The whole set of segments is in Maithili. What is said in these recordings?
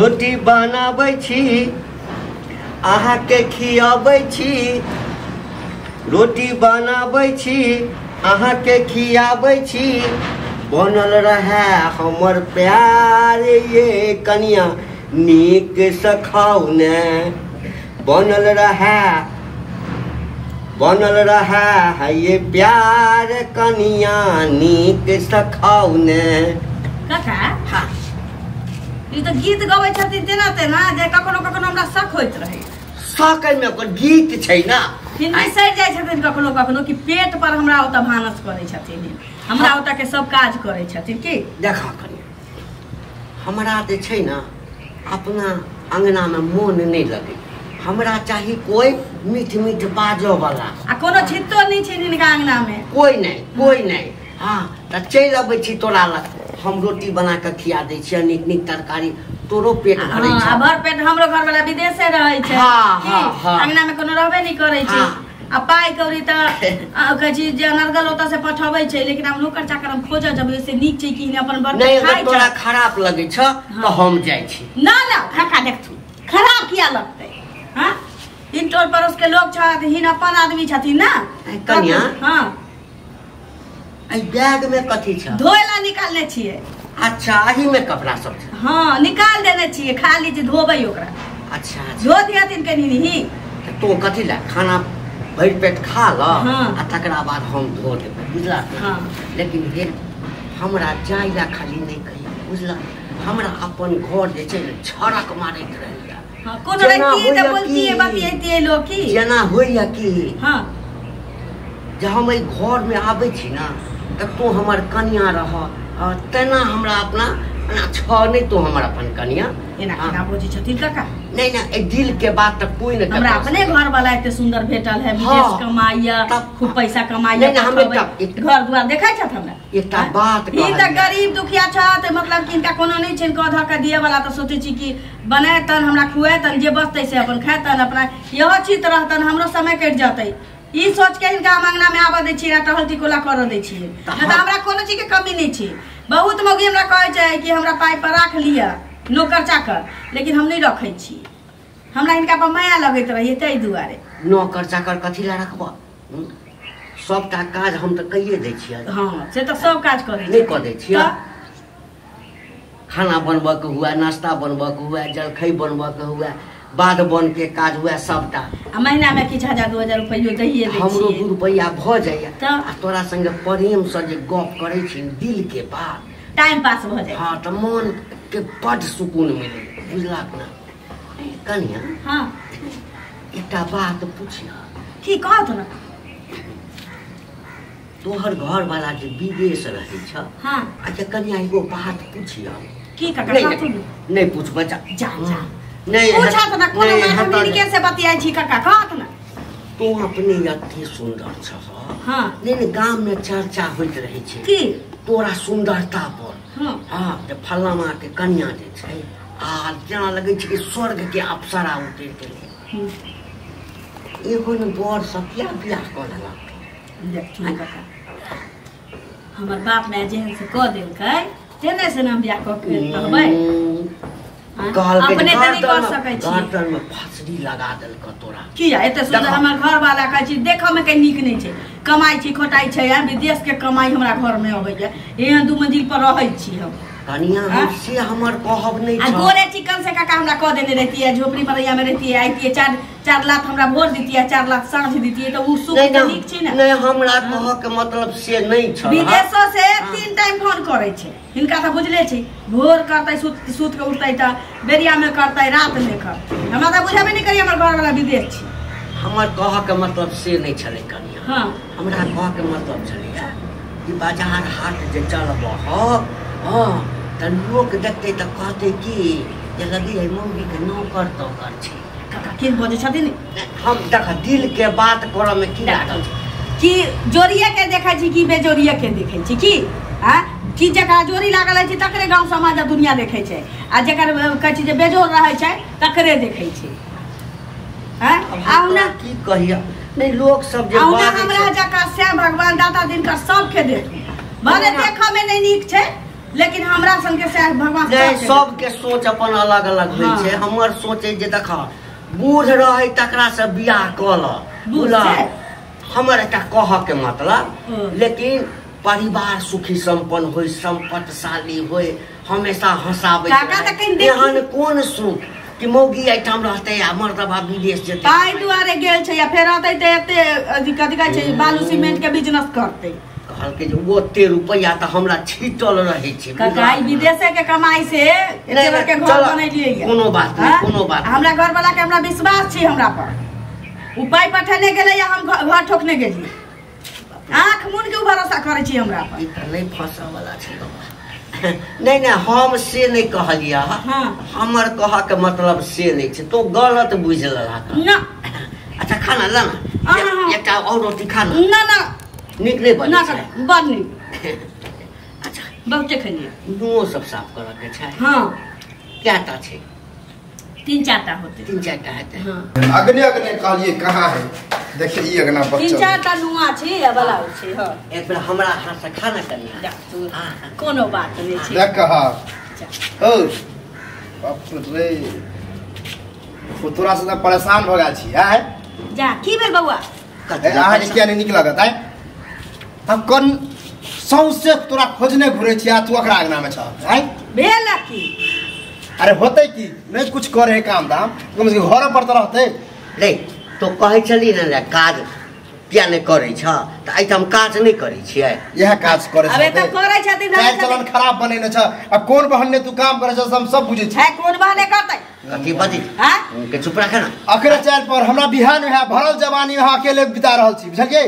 रोटी बनाबै छी अहाँके खियाबै छी, रोटी बनाबै छी अहाँके खियाबै छी, बनल रहै हमर प्यार ये कनिया नीक से खाउ ने, बनल रहै, बनल रहै है ये प्यार कनिया नीक से खाउ ने। काका हाँ ई तऽ गीत गबै छथिन तेना तेना जे कखनो कखनो हमरा शक होइत रहै। शक एहिमे ओकर गीत छै ना, बिसरि जाइ छथिन कखनो कखनो कि पेट पर हमरा ओतऽ भानस करै छथिन, हमरा ओतऽ के सब काज करै छथिन। की देखा कनिया, हमरा जे छै ना अपना अंगना में मोन नहीं लगे, हमरा चाही कोई मीठ मीठ बाजो वाला। आ कोनो छितो नहीं छै हिनका अंगना में, कोई नहीं, कोई नहीं। हाँ तऽ चलि अबै छी तोरा लग, हम रोटी बना के खिया दै छियै, नीक नीक तरकारी, तोरो पेट भरै हाँ, छै। आ भर पेट हमरो घर वाला विदेशे रहै छै। हाँ, की? हाँ, हाँ। अंगना में कोनो रहबे नहीं करै छै। हाँ। आ पाइ कौड़ी तऽ कहै छी जे अनर्गल ओतऽ से पठबै छै, लेकिन हम नौकर चाकर हम खोजऽ जब से नीक छै कि अपन बर नहीं अगर खाइ तोरा छै। खराब लगै छ तऽ हम जाइ छी। ना ना काका देखथु खराब किया लगतै। हाँ इन टोल पड़ोस के लोग छथि, हिन अपन आदमी छथिन ना। कनिया। हाँ एहि बैग में कथी छ? धोए ला निकालने छियै। अच्छा एही में कपड़ा सब छै? हाँ निकाल देने छियै, खाली जे धोबै ओकरा। अच्छा अच्छा धो दिहथिन कनि ही। तऽ तू कथी ला खाना भरि पेट खा ल हाँ। आ तकरा बाद हम धो देबै, बुझला? हाँ। लेकिन हे हमरा जाय ला खाली नहीं कहिया, बुझला? हमरा अपन घर जे छै ने छड़क मारैत रहैया। हाँ, कोनो जेना रहितियै तऽ होइया बोलतियै की? बतियैतियै लोक की। जेना होइया की हाँ जे हम एहि घर में आबै छी ना तऽ तू हमर कनिया रह, तेना हमरा अपना एना छ नहीं, तू हमर अपन कनिया। एना हाँ। केना बजै छथिन काका? नहीं ना एहि दिल के बात तऽ कोई नहीं हमरा अपने घर वाला एते सुंदर भेटल है, विदेश हाँ। कमाइया, तब- खूब पैसा कमाइया, नहीं, नहीं, हम पठबै। एकटा- घर दुआर देखै छथि हमरा। एकटा बात ई तऽ कहलियै। गरीब दुखिया छथि, मतलब कि हिनका कोनो नहि छनि कऽ धऽ कऽ दिअ वाला, तऽ सोचै छी कि बनेतन हमरा खुएतन, जे बचतै से अपन खेतन, अपना इहो चित रहतन, हमरो समय कटि जेतै। ई सोच के हिनका हम अंगना में आबऽ दै छियै, टहल टिकोला करऽ दै छियै। तऽ नहि तऽ हमरा कोनो चीज के कमी नहि छै। बहुत मौगी हमरा कहै छै कि हमरा पाइ पर राख लिअ नौकर चाकर, लेकिन हम नहि रखै छी, हमरा हिनका पर माया लगैत रहैए ताहि दुआरे। नौकर चाकर कथी ला रखबह? सबटा काज हम तऽ कहिए दै छियै। हाँ से तऽ सब काज करै नहि कऽ दै छियै? खाना बनबऽ के हुए, नाश्ता बनबऽ के हुए, जलखै बनबऽ के हुए, बाध बन के काज हुए, सबटा। आ महीना में किछु 1000-2000 रुपैयो दैये दै हमरो छियै। 2 रुपैआ भऽ जाइया। तऽ? आ तोरा संगे प्रेम से जे गप करै छी दिल के बात, टाइम पास भऽ जाइ। हाँ तऽ मन के बड सुकून मिले, बुझलक ना? कनिया हाँ एकटा बात पूछिया। की कहत ना? तोहर घर वाला जे विदेश रहै छ। हाँ अच्छा कनिया एगो बात पूछिया। की काका? नहीं, कहथुन। नहीं पूछबै, जा जा जा नहीं पूछत ना, कोनो नहीं, बात हम हेतऽ हिनके से बतियाइ छी काका, कहत ना। तू अपने अति सुंदर छ। हाँ नहीं नहीं गाम में चर्चा होइत रहै छै की तोरा सुंदरता पर। हाँ हाँ जे फलाना के कनिया जे छै आ जेना लगै छै कि स्वर्ग के अप्सरा उतरि गेलै। एगो ने बर सब किया बियाह कऽ लेलक? देखथुन काका, हमर बाप माय जेहन से कऽ देलकै तेने से ने हम बियाह कऽ के कहबै। हाँ? कहलकै अपने तऽ नहि कऽ गर्दन सकै में छी। गर्दन में फसरी लगा देलक तोरा। किया एते सुंदर देखो। हमर घर वाला कहै छी देखऽ में कहीं नीक नहीं छै, कमाइ छी खोटाइ छै, आ विदेश के कमाई हमरा घर में अबैया, एहन 2 मंजिल पर रहै छी हम। कनिया हाँ? से हमर कहब नहीं आ छ। गोरे चिकन से काका हमरा कह देने रहती, झोपड़ी मरैया में रहती, आइतियै 4 लाख हमरा भोर दितियै, 4 लाख साँझ दितियै, तऽ उ सुख नहीं तऽ नीक छै ने। नहीं हमरा कहऽ के मतलब से नहीं छ। विदेशो से 3 टाइम फोन करै छै हिनका, तऽ बुझले छै भोर करतै, सुत के उठतै तऽ बेरिया में करतै, रात में करतै। हमरा तऽ बुझेबे नहि करी हमर घर वाला विदेश छै। हमर कहऽ के मतलब से नहीं छलै कनिया। हाँ हमरा कहऽ के मतलब छलै कि बाजार हाट जे चलबह, हाँ तऽ लोक देखतै तऽ कहतै कि जे लगी है मौगी के नौकर तौकर छै। काका की बजै छथिन? हम देख दिल के बात करऽ में की लागल छै? कि जोड़िए के देखै छी कि बेजोड़िए के देखै छी की? आ कि जकरा जोड़ी लागल रहै छै तकरे गाँव समाज आ दुनिया देखै छै, आ जकर कहै छै जे बेजोड़ रहै छै तकरे देखै छै। आँ? आब ना की कहिया नहीं लोक सब जे आउ ना बाजै हमरा छै। जकाँ श्याम भगवान दाता दिनकर सबके देथुन, भले ना। देखऽ में नहि नीक छै, लेकिन हमरा सन के से भगवान नहीं, सबके सोच अपन अलग अलग होइ छै। हमर सोच जे देख बूढ़ रहे तकरा से बियाह कऽ ल, बुझल हमर एकटा कह के मतलब, लेकिन परिवार सुखी संपन्न होय, संपत्तिशाली होय, हमेशा हंसाबै। एहन कोन सुख कि मौगी एहिठाम रहतै आ मर्दबा विदेश जेतै, ताहि दुआरे गेल छै। या फेर अतै तऽ एते कथी कहै छै बालू सीमेंट के बिजनेस करतै। कहलकै जे ओते रुपैआ तऽ हमरा छीटल रहै छै काका, ई विदेशे के कमाई से एते बड़के घर बनेलियै। कोनो बात नहि, कोनो बात। हमरा घर वाला के हमरा विश्वास छै हमरा पर, उ पाइ पठेने गेलै या हम घर ठोकने गेलियै, आँख मुन के भरोसा करै छी हमरा पर। ई तऽ नहि फंसऽ वाला छै बाबा। नहीं नहीं, हम से नहीं कहलिया। हाँ। हमर कह के मतलब से नहीं छै, तो गलत बुझ लेलक ना। अच्छा खाना ला ना, एकटा और रोटी खाना ना ना नीक नहीं बनै ना, छै बड़ नीक। अच्छा बहुते खेलियै। नुओ सब साफ करऽ के छै। हाँ कएटा छै? 3-4 टा होते। 3-4 टा हेतै। हाँ। अगने अगने कहलिए कहाँ है, देखिए ई अगना बच्चा 3-4 टा नुआ छै आ बला छै। हां एक बेर हमरा हाथ से खाना कनिया तू, कोनो बात नहीं छै। देख कहा ओ बाप रे, ओ तोरा से परेशान भ गेल छी। आय जा की भेल बौआ? अहाँ के किया नहीं नीक लागत? आय हम कोन सौंसे तोरा खोजने घुरै छी आ तू अकरा अगना में छ। आय भेल की? अरे होते की नहीं कुछ करे काम धाम, कम से कम घर पर त रहते। नहीं तो कहै छली ने जे काज किया नहीं करै छ, त एहिठाम काज नहीं करै छियै, इएह काज करै अबे त करै छथिन। चाल चलन खराब बनेने छ आ कोन बहने तू काम करै छ हम सब बुझै छी। है कोन बहने करतै? कथी बजै? हां के चुप राख ना। अकरे चाल पर हमरा बिहान में है, भरल जवानी में अकेले बिता रहल छी, बुझलियै?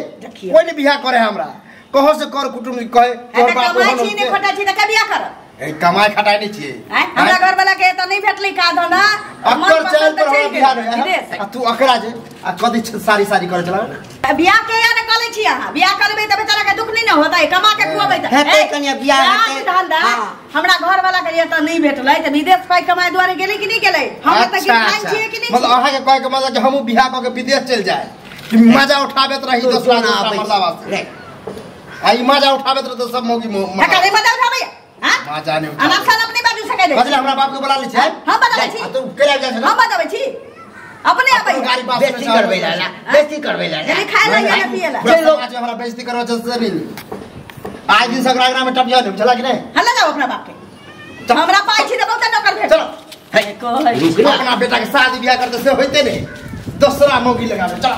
कोई नहीं बियाह करे हमरा, कहो से कर कुटुंब कहे तोर बाप कमाइ छी ने खटा छी त के बियाह करब? ए कमाई खटाई नहीं छियै। हमरा घर वाला के त नहीं भेटलै का धंधा, अकर चाल पर हमरा बियाह नहीं आ तू अकरा जे आ कथी सारी सारी करे चला बियाह के या ने कलै छी अहाँ? बियाह करबै त बेचारा के दुख नहीं ने होतै, कमा के खुआबै त हेतै कनिया बियाह हेतै धंधा। हमरा घर वाला के त नहीं भेटलै त विदेश पाइ कमाय दुआरे गेलै कि नहीं गेलै? हम त गिरफ्तार छियै कि नहीं? मतलब अहाँ के कहै के मतलब कि हमहु बियाह क के विदेश चल जाए कि मजा उठाबैत रही दोसरा मर्दावा से? आ ई मजा उठाबैत रह त सब मौगी करै मजा उठाबै। हां मजा नहीं उठाबै। अनाप अपने बाजू सकै दे। बजले हमरा बाप के बोला लै छै। हम बजाबै छी। आ तू केला जाइ छै? हम बजाबै छी अपने आबै। गाड़ी पास बेइज्जती करबै ला, बेइज्जती करबै ला, नहीं खाए ला या पिए ला। पूरा समाज में हमरा बेइज्जती करबै छै से नहीं। आज दिन सगरा अगना में टपिया नहीं चला कि नहीं? हल्ला जाओ अपना बाप के, हमरा पाइ छी त बहुत नौकर भेट। चलो अपना बेटा के शादी बियाह करते से होइते नहीं, दोसरा मौगी लगाबे। चलो